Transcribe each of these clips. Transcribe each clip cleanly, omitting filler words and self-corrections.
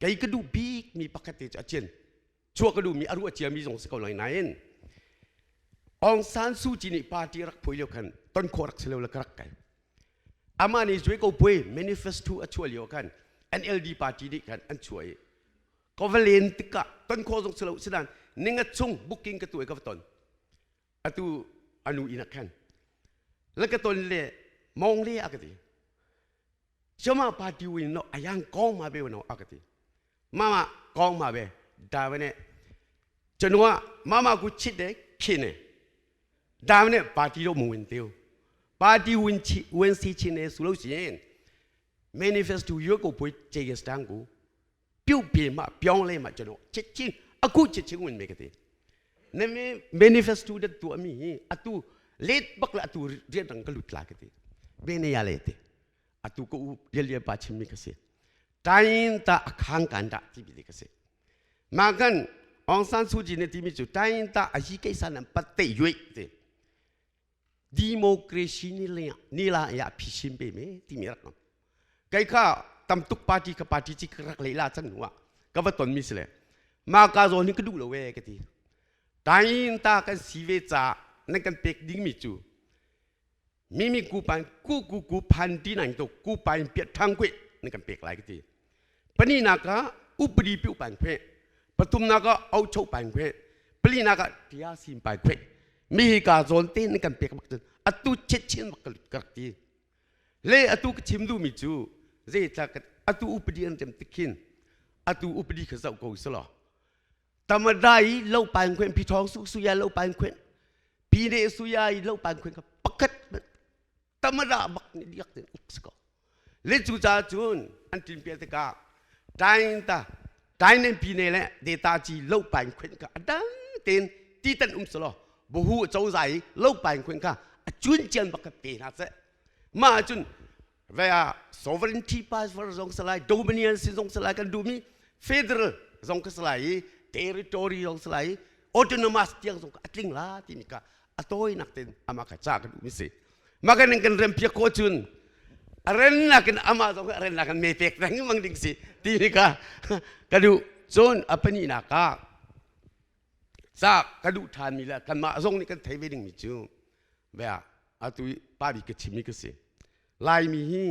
Kei ka duh bik mi pakhat te cu a cin. Chuah ka duh mi a ruah cia mi zong si ko lai nain Aung San Suu Kyi nih party rak phui lio khan ton khawh rak si lo le ka rak kai. Amah nih Zui Ko Pui manifesto a chuah lio khan NLD party nih khan an chuah i ka va len tikah ton khawh zong si lo sinain ninga chung booking ka tuah i ka va ton. Atu anu inn ah khan la ka ton le mong le a ka ti. Chama party win no ayang kong ma be no a ka ti. Mama kong ma be da ne chanua mama ku chit de khine da ne party ro mu win teu party win chi win si chin ne su lo sin manifesto yo ko pui che stang ku ပြုတ်ပြေမှပြောင်းလဲမှကျွန်တော်ချက်ချင်းအခုချက်ချင်းဝင်မယ်ကတဲ့နမေ manifesto တဲ့သူအမိအတူလက်ဘကလာတူရတန်ကလူတလာကတဲ့ဘယ်နေရလဲတဲ့အတူကိုရလျပါချင်းမိကစေတိုင်းတာအခန်းကန်တာတိပိကစေမာကန်အောင်ဆန်းစုကြည်နဲ့တိမိကျတိုင်းတာအကြီးကိစ္စနဲ့ပတ်သက်၍တဲ့ ဒီမိုကရေစီနီလျနီလာရဖြစ်ရှင်းပေးမယ်တိမိရကကဲခါတမ်တုပါတီကပါတီချီကရက်လေလာချန်နွာကဝတွန်မီစလေမာကာဇိုနိကဒူလဝဲကတိတိုင်းတာကန်စီဝေချာနကန်ပက်ဒင်းမီချူမိမိကူပိုင်ကူကူကူဖန်တီနိုင်တော့ကူပိုင်ပြထန်းခွေနကန်ပက်လိုက်ကတိပနိနာကဥပဒီပြုပိုင်ခွေပတုမနာကအောက်ချုပ်ပိုင်ခွေပလိနာကတရားစီပိုင်ခွေ mi hi ka zawn te na kan pek bak cun atu chitchin bak ka rak ti le atu ka chim duhmi cu zeicah atu upadi an rem tikhin atu upadi kha zoh ko selaw tamada i lo pan khuen phi thong su su ya lo pan khuen pi ne su ya i lo pan khuen ka pakhat tamada bak ni diak ten up ko le cu ca cun an tin pial tikah tain ta tain pi ne le data chi lo pain khuen ka adang ten ti tan um selo buhu chozai lo pain khuen ka achun chian bak ka pe na se ma cun vea sovereignty passport zong salai dominion sin zong salai kan du mi federal zong ka salai territory zong salai autonomous tiang zong ka atling la ti mi ka atoi nak ten ama ka cha ka du mi si Makanin kan rem piak ko cun a ren nakin amah zong a ren nakin me pek lengmang ding si ti hi ka ka duh cun a pahnihnak ah ca ka duh ṭhanmi le kanmah zong nih kan thei ve dingmi cu bia atu pa bik ka chimmi ka si Laimi hi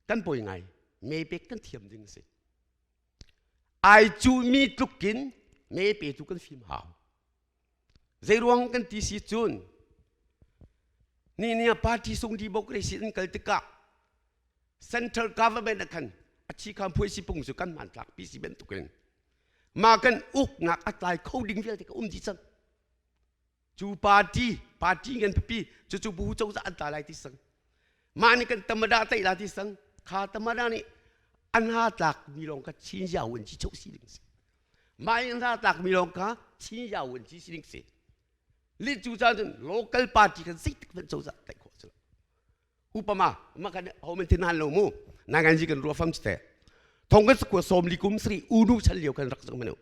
kan poi ngai me pek kan thiam ding si ai cuhmi tlukin me petu kan fim hau Zeiruang kan ti si cun ni ni ah party sung democracy in kal tikah central government ah khan a thi kham phuai si pung cu kan hmantlak pi si bantukin mah kan uknak a tlai kho ding vialte ka um dih cang cu party party ngan pipi cu cu bu cozah an tla lai ti sang mah nih kan tamada tlaih la ti sang kha tamada nih an ha tlak mi lawng kha chin ya wen chi chok si ding si mah in ha tlak mi lawng kha chin ya wen chi si ding si li cu ca cun local party kan zeitik hmanh cozah tlaih khawh si lo upama ma kan ho men thin han lo mu na ngan ji kan ruah fam te thong kan sakua som li kum sri unu chan liu kan rak zang manu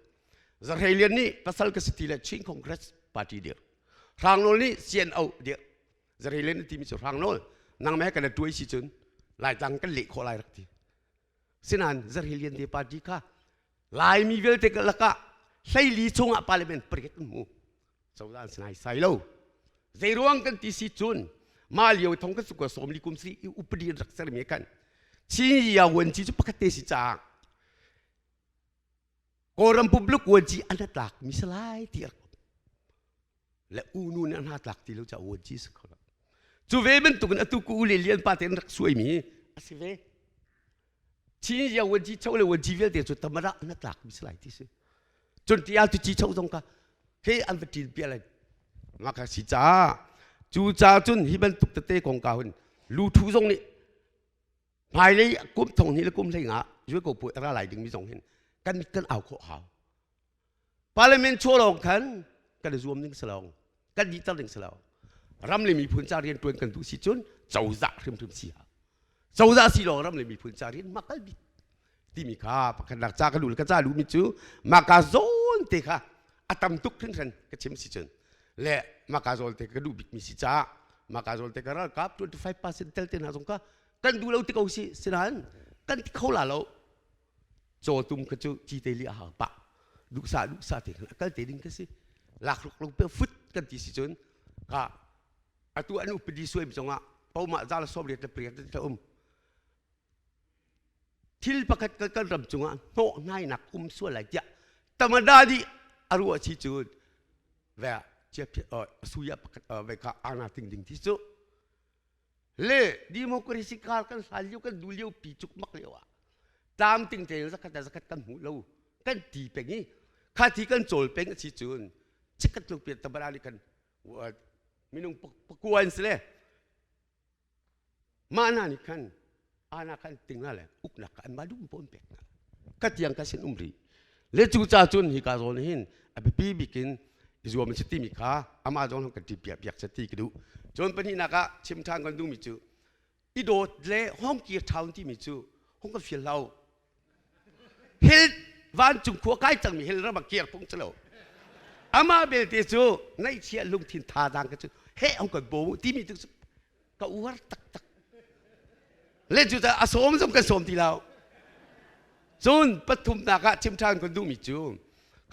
zarhelian nih pasal ka city le Chin Congress Party dir Hrangnol nih CNO dir Zarhelian timi cu Hrangnol nang me kan tuai si cun Laitlang kan leh khawh lai rak ti sinan Zarhelian te party kha Laimi vialte ka lakah hleili chungah parliament pariat an hmu cozah an sinai sai lo zeiruang kan ti si cun mah lio thong kan sukua sawmli kum si i upadi an rak sermi kan Chin ya vuanci cu pakhat te si caah Kawlram public vuanci an tlak mi salai ti rak le unu nih an tlak ti lo caah vuanci si kho lo cu ve bantukin atu ku u le lian pa te an rak suai mi a si ve Chin ya vuanci cho le vuanci vialte cu tamara an tlak mi salai ti si cun tial tu ci cho zong ka he an va ṭil piah lai maka si caah cu ca cun hi bantuk tete kong ka hun lu thu zong nih hmailei kum thong hnih le kum hlei nga zui ko pu ra lai ding mi zong hin kan mit kan au khawh hau parliament chualong khan kan i zuam ding salong kan dihter ding salong ram le miphun ca rian tuan kan duh si cun cozah hrimhrim si ha cozah si lawng ram le miphun ca rian makal bik timi kha pakhatnak ca ka duh ka ca duhmi cu maka zawn te kha a tam tuk hringhran ka chim si cun le maka zawl te ka duh bikmi si caah maka zawl te ka ralkap 25% tel te hna zong kha kan duh lo ti ko si sinain kan ti kho la lo. Cawtum kha cu cite li a hau pah. Duhsah duhsah te khan a kal te ding ka si. Lakruk lo pe fut kan ti si cun ka atu an upadi suai zongah poma zal sawm riat le pariat te um. Thil pakhat kan kan ram cungah hnawh hnainak um sual lai tiah tamada di a ruah chi cun ve suya pakhat ve ka ana ting ding ti cu le democracy kar kan hlan lio kan du lio pi cuk mak lio ah tlam ting te zakhat zakhat kan hmu lo kan ti peng i kha ti kan cawl peng a si cun chikat tluk pian tabara ni kan minung pakuan si le mah hna nih khan ana khan ting hna le uknak kha anmah duh pawn pek hna ka tiang ka sin um rih le cu ca cun hi ka zawn hin a biapi bik in zuam si timi kha amah zong kan ti piak piak se ti ka duh. Cun pahnihnak ah chim ṭhan kan duhmi cu i dawt le hong kir ṭhaun timi cu hong kan fial hlau. Hil vancung khua kai cangmi hil ram ah kir phung si lo. Amah belte cu ngaihchia lungthin thazaang ka cu he hong kan bawm u timi tu cu ka uar taktak. Le cu a sawm zong kan sawm ti lo. Cun pathumnak ah chim ṭhan kan duhmi cu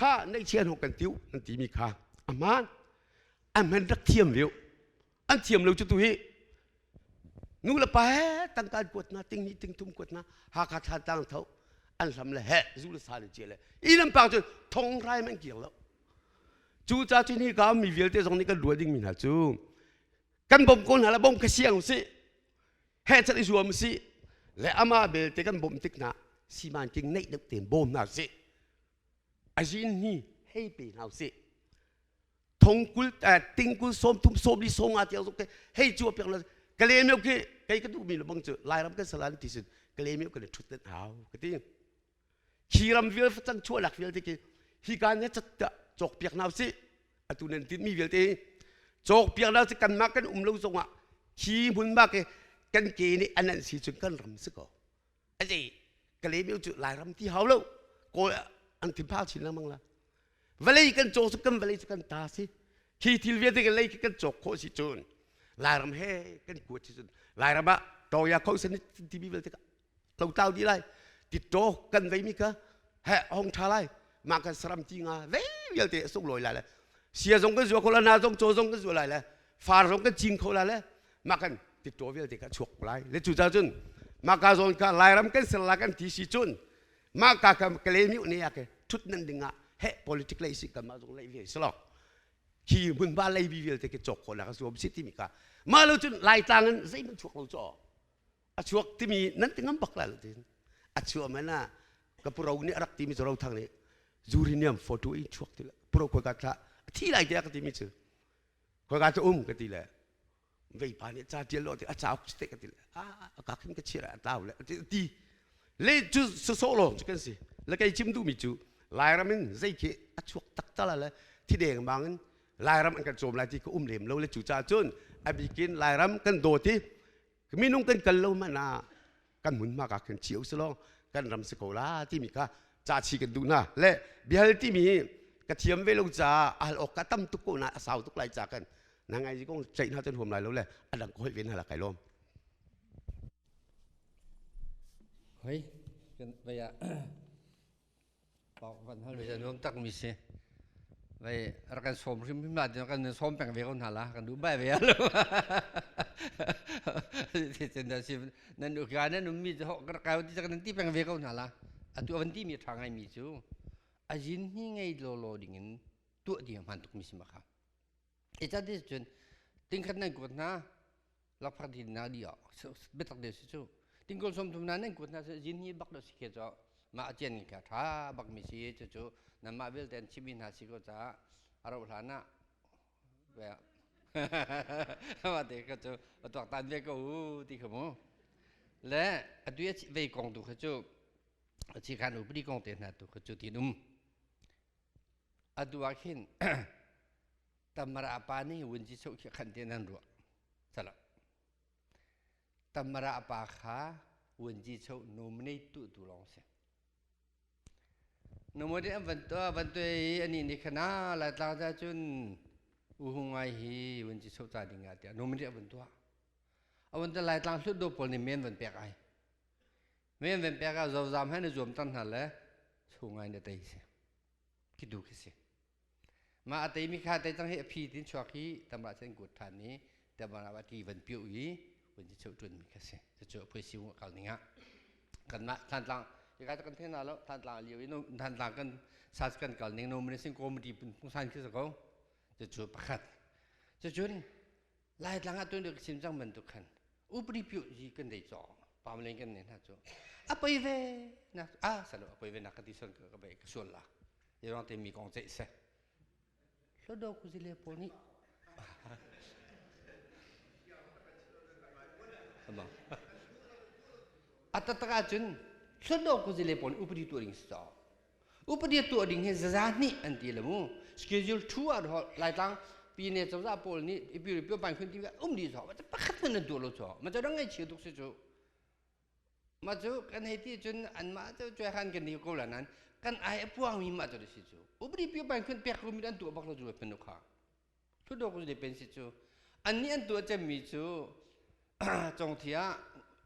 kha ngaihchia hong kan tiu an timi kha a hmaan. An hman rak thiam viu. An thiam lo cu tu hi nu le pa he tangka an kuat hna, ting hnih ting thum kuat hna, Hakha Thlantlang tho an hlam le he zu le sa le cia le inn an pak cun thong rai man kir lo. Cu ca cun hi ka mi vialte zong nih kan ruah ding mi hna cu kan bawm ko hna la bawm kha siang usih, he chat i zuam usih le amah belte kan bawmh tik hna siman king neih deuh tein bawm hna usih, azin hi hei pe hna usih. Thongkul tingkul 30 40 50 tiang zong hei cu piak la Kalaymyo khi kei ka duhmi le bang cu Lairam kan salan ti sin Kalaymyo kan thut nan hau ka ti. Khi ram vial facang chuahlak vialte khi hi ka ne cat cawk piak hna usih. Atu nan tinhmi vialte cawk piak hna usih. Kanmah kan um lo zongah khi hmun ma ke kan ke nih an an si cun kan ram si ko. Azei Kalaymyo cu Lairam ti hau lo, Kawl an thinphang chin lengmang la. Vawlei kan cawk cu kan vawlei cu kan ta si. Khi thil vialte kan lei kan cawk khawh si cun Lairam he kan kuat si cun Lairam ah tawya kho san timi vialte ka lotlau dih lai. Titṭaw kan veimi kha he hong ṭha lai. Mah kan saram ti nga ve vialte a sunglawi lai le sia zong kan zua kho lai, na zong caw zong kan zua lai le far zong kan cing kho lai le mah kan titṭaw vialte kha chuak lai le. Cucaah cun mah ka zawn kha Lairam kan ser la kan ti si cun mah ka ka Kalaymyo ne ah ke ṭhut nan ding ah he politic lei si kan mah zong lei ve si lo khi hmunhma lei bi vialte ke cawk khawh nak a zuam si timi ka. Mah lo cun Laitlang in zeihmanh chuak lo caw a chuak timi nan ti ngam bak lai lo tin a chuah man ah ka puro nih a rak timi cu Rothang nih uranium photo in chuak ti le puro khoi ka thla thi lai te ka timi cu khoi ka cu um ka ti le vei pa nih ca tial lo ti a cauk te ka ti le a ka khin ka chira a tlau le ti le cu so lo cu kan si le. Kei chim duhmi cu Lairam in zei khi a chuak taktak le thi deng bang in Lairam an kan cawm lai ti ka um lem lo le. Cu caah cun a bikin Lairam kan dawt i minung kan kal lo hmanh ah kan hmunhma ka khin cio si lo kan ram si ko la timi kha ca chi kan duh hna le. Biahal timi ka thiam ve lo caah al awk ka tam tuk ko na a sau tuk lai ca kan na ngai kong ceih hna cun huam lai lo le a dang ko hoi ve hna la kai lawm. Hoi kan vaya Pawk van hal ve nuam tak mi si. Vai rak kan sawm hrim hrim la kan sawm peng ve ko hna la kan duh bai ve lo. Ti da si nan u ka nan um mi ho ka ka ti kan ti peng ve ko hna la. Atu avan ti mi tha ngai mi cu azin hi ngei lo lo ding in tuah ding hman tuk mi si ma kha. E cha ti cun tingkhat nan kuat hna lakphak din na di biatak de si cu tingkol 30 na nan kuat na zin hi bak do si ke cho ma achian ni ka tha bak mi si chu chu nan ma vialte an chimi hna si ko ca aro hlan ah ma te ka chu tuak tan ve ko u ti kha mu le atu vei kong tu kha chu chi khan upadi kong te hna tu kha chu tin um atu ah khin Tamara pa nih vunci sok khi khan te nan ruah salah. Tamara pa kha vunci sok nominate tu tu lawng si. Nominate an van to van to i ani nih khana lai tlang ca cun u hungai hi vunci sok ca ding ah tiah nominate an van tuah. A van te lai tlang hlut do pawl nih men van pek ai. Men ven pek ah zozam he na zuam tan hna le chungai na tei si. Khi du khi si. Ma a tei mi kha tei cang hi a phi tin chuak hi tamra chen gut than ni tamra ba ti van piu i vun ci cheu tun mi kha si. Cu phui si kal ning ah kan mah thantlang ka kan the na lo thantlang liu i thantlang kan sas kan kal ning nomination committee pungsan khi sa ko. Cu pakhat. Cucun Laitlang ah tuan ka chim cang bantuk khan upadi piu hi kan dei caw pam len kan ne hna cu a poi ve na a salo a poi ve na ka ti son ka bai ka sual la irong te mi kong ceih se hlodo ku zile pawl nih a taktak ahcun hlodo ku zile pawl nih upadi tuah ding si caw Upadi tuah ding hi zaza hnih an ti le mu. Schedule 2 ah ho Laitlang pine cozah pawl nih ipi pi pan khun ti um di so ma pakhat hmanh an tuah lo cho ma cu dang ngai chia tuk si cu ma cu kan hei ti cun an mah cu cuai khan kan ni ko la nan kan ai a puang mi ma cu si cu upadi pi pan khun pek rum an tuah bak lo cu pen kha Hluttaw kuzile pen si cu annih an tuah cemmi cu congthia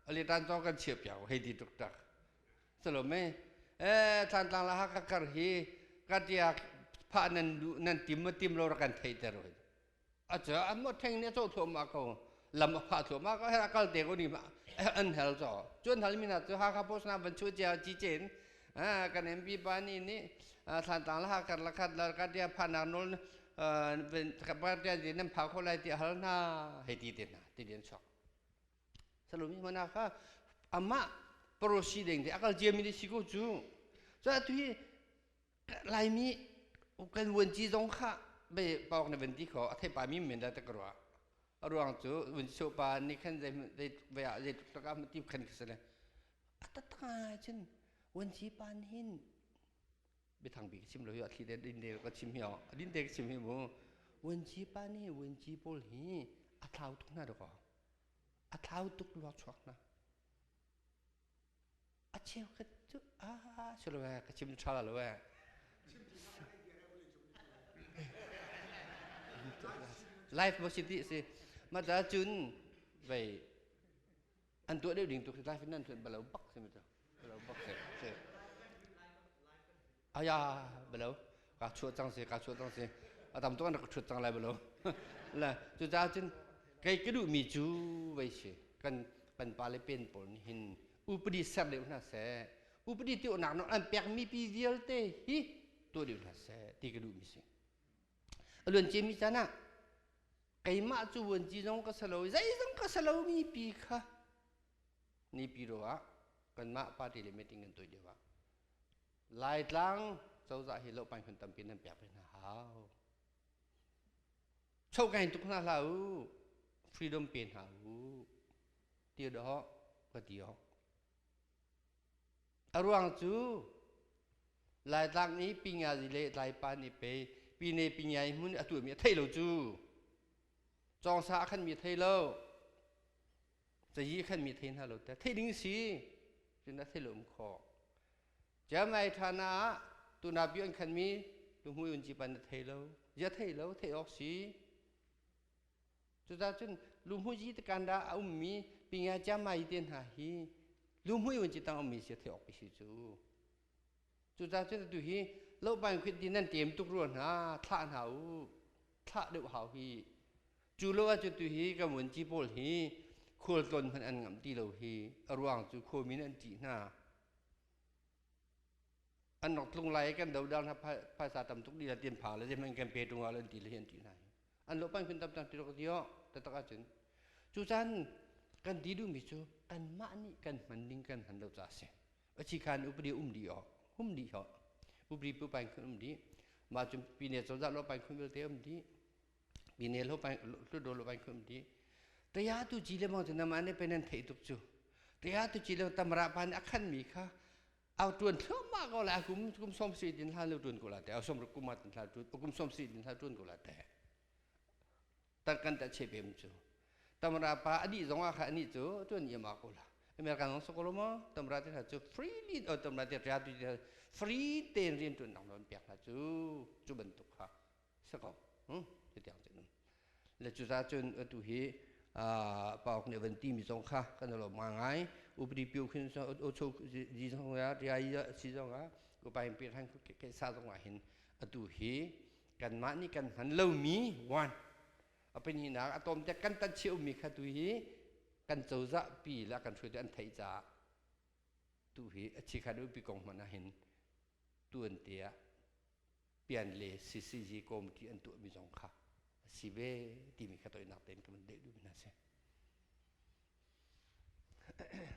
aletan cong kan chiah piak hei ti tuktak salome eh thlantlang la hakha kar hi katia pha nan du nan tim ma tim lo ra kan thei ter hoi acha an mo theng ne cho thua ma ko lam a pha thua ma ko hera kal te ko ni ma an hel cho chun hal mi na chu hakha post na ban chu chia chi chen kan MP pa nih nih Thlantlang le Hakha la khat la ka tia phanak nawl ka tia nan phau kho lai ti hal hna hei ti te hna ti lian chuak salomi mana kha amah parosi ding te akal cia mi si ko cu cu atu hi laimi kan vuanci zong kha be pauk na van ti kho a thei pa mi men da te ka ruah a ruang cu vuncho pa nih khan zei zei ve ah zei tuk tak ah ti khan khi sale a taktak cun vuanci pa nih hin biathang bik chim lo hi a thli te din te ka chim hi a din te ka chim hi mu vuanci pa nih vuanci pawl hi a thlau tuk hna dakaw a thlau tuk luak chuak hna A cheukhat cu ah si lo eh ka chim ṭha lo eh. Life maw si ti si. Ma ta cun vei an tuah deuh ding tu khi life in nan tuan balo bak si mi cu. Balo bak si. Si. Aya balo ka chuah cang si ka chuah cang si. A tam tuk an rak ṭhut cang lai balo. La cucaah cun kei ka duhmi cu vei si kan kan pale pen pawl nih hin upadi ser deuh hna seh upadi tuahnak nawl an pekmi pi vialte hi tuah deuh hna seh ti ka duhmi si a luan ciami caan ah keimah cu vuanci zong ka salo zeizong ka salo mi pi kha nipi ro ah kanmah party le meeting kan tuah lio ah Laitlang cozah hi lo pain tampi nan pek ve hna hau Chokain tuk hna hlah u freedom pe hna u ti dawh ka ti awk a ruang cu Laitlang i pingazi le Laipa nih pei pine pingai hmun a tuahmi a thei lo cu cawngsa a khanmi a thei lo cayi a khanmi a thei hna lo te thei ding si cun a thei lo um khawh Jamai thana ah tuna bi an khanmi luhmui un ci pan na thei lo zia thei lo thei awk si Cucaah cun luhmuhzi tikanda a ummi pinga ciammai te hna hi luhmuh un ci tang ummi si thei awk si cu. Cucaah cun atu hi lopain khit di nan tem tuk rua hna thlah hna u thlah deuh hau hi cu lo ahcun tu hi kan vunci pawl hi khualtlawn hmanh an ngamh ti lo hi a ruang cu khuami nih an ṭih hna an rak tlung lai i kan dodal hna phaisa tam tuk dih tian pha le zeihmanh kan pe ṭung ah an ti le hi an ti hna an lo pan khun tam tam ti rak ti taktak ahcun cu caan kan ti duhmi cu kanmah nih kan hman ding kan hman lo ca a si achi khan upadi um dih awk um dih hawk upadi pu pain khun um dih mah cun pine cozah lo pain khun vialte um dih pine lo pain hludo lo pain khun um dih taya tu ci le mong cu nama ne pe nan theih tuk cu taya tu ci le tamra pan a khan mi kha au tuan thluahmah ko la kum kum som si din hlan lo tuan ko la te au som kum ma tin hlan tuan kum som si din hlan tuan ko la te tan kan ta che bem chu tamra pa adi zong ah kha ani chu tuan yama ko la American zong sokolo mo tamra te chu freely o tamra te ria tu free ten rian tuan nang non piak la chu chu bantuk kha sako hm ti tiang cun le cu za cun atu hi pauk nih van ti mi zong kha kan lo ma ngai. Upadi pyu khin o cho ji zong ya ria si zong ah upain pi rang ke sa zong ah hin atu hi kanmah nih kan hman lomi wan a pahnihnak a tom te kan tan cheumi kha tu hi kan cozah pi la kan hruaitu an theih caah tu hi a chikhat upi kong hmanh ah hin tuan te ah pian le CCG committee an tuahmi zong kha a si ve timi kha toinak tein kan deh duhmi hna si.